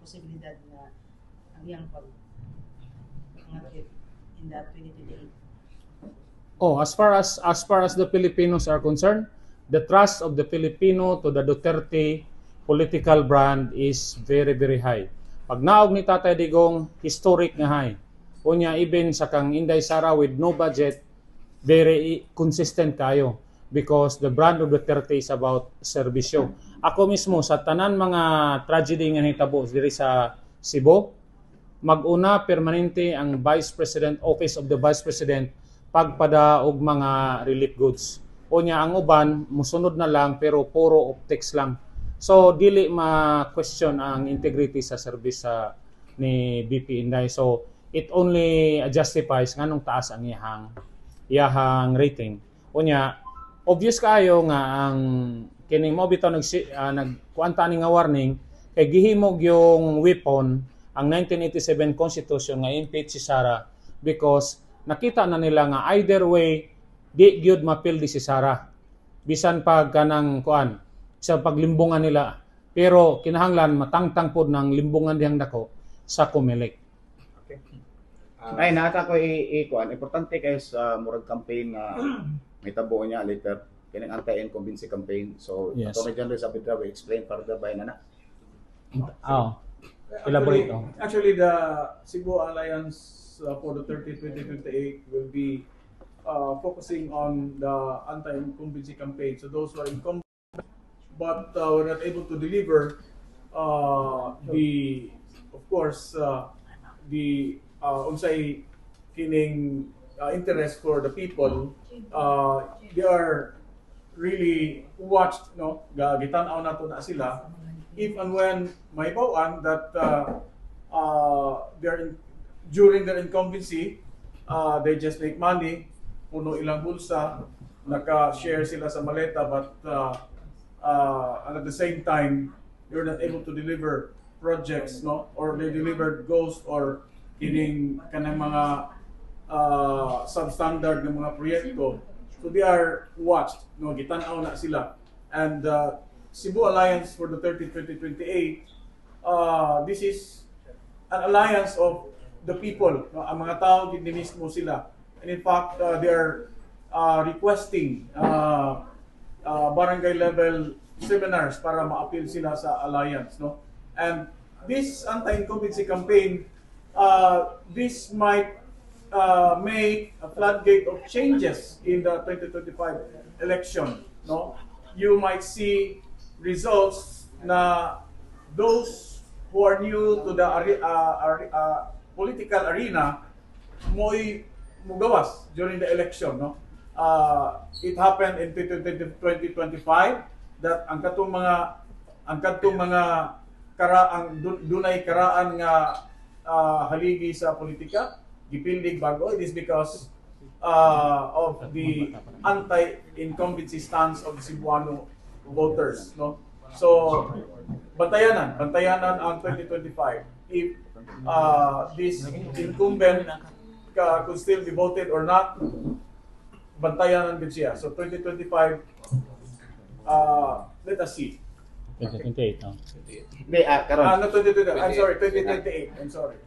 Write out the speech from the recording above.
posibilidad nga ang iyang pag pangakyot in the 2028? Oh, as far as the Filipinos are concerned, the trust of the Filipino to the Duterte political brand is very, very high. Pag naog ni Tatay Digong, historic nga high. Unya, even sa kang Inday Sara with no budget, very consistent kayo because the brand of Duterte is about serbisyo. Ako mismo, sa tanan mga tragedy nga nahitabo diri sa Cebu, mag-una permanente ang Vice President, Office of the Vice President, pagpada og mga relief goods. Unya ang uban musunod na lang, pero puro optics lang. So dili ma-question ang integrity sa service sa ni VP Inday. So it only justifies nganong taas ang iyahang rating. Unya obvious kaayo nga ang kining mo bitaw nag kuan ta ni nga warning kay gihimog yung weapon ang 1987 Constitution nga impeach si Sara because nakita na nila nga either way di gyud mapildi si Sara bisan pag kanang kuan sa paglimbungan nila, pero kinahanglan matangtang pod ng limbungan dihang dako sa COMELEC. Okay. Ay, naata ko i kuan, importante kay sa murag campaign nga may tabo niya later kining anti-incumbency campaign. So, Attorney General Saavedra will explain further by na na. Oh. Elaborate, oh. Actually, the Cebu Alliance for Duterte 2028 will be focusing on the anti-incumbency campaign. So those who are incumbent but were not able to deliver the, of course, the unsay kining interest for the people, they are really watched, no? Gitan-aw nato na sila if and when may bawaan that during their incumbency, they just make money, puno ilang bulsa, naka-share sila sa maleta, but and at the same time, you're not able to deliver projects, no? Or they delivered ghost or kining kanang mga substandard ng mga proyekto. So they are watched, no? Gitan-aw na sila. And Cebu Alliance for Duterte 2028, this is an alliance of the people, no? Ang mga tao, gid ni mismo sila. And in fact, they are requesting barangay level seminars para ma-appeal sila sa alliance, no? And this anti-incumbency campaign, this might make a floodgate of changes in the 2025 election, no? You might see results na those who are new to the political arena mo'y mugawas during the election, no? It happened in 2025 that ang kadtong mga dunay karaan nga haligi sa politika gipildig bago. It is because of the anti-incumbency stance of the Cebuano voters, no? So bantayanan ang 2025 if this incumbent could still be voted or not. Bantayanan din siya. So 2025, let us see. 2028, no? Hindi, karon. Ah, not 2020. I'm sorry, 2028. I'm sorry.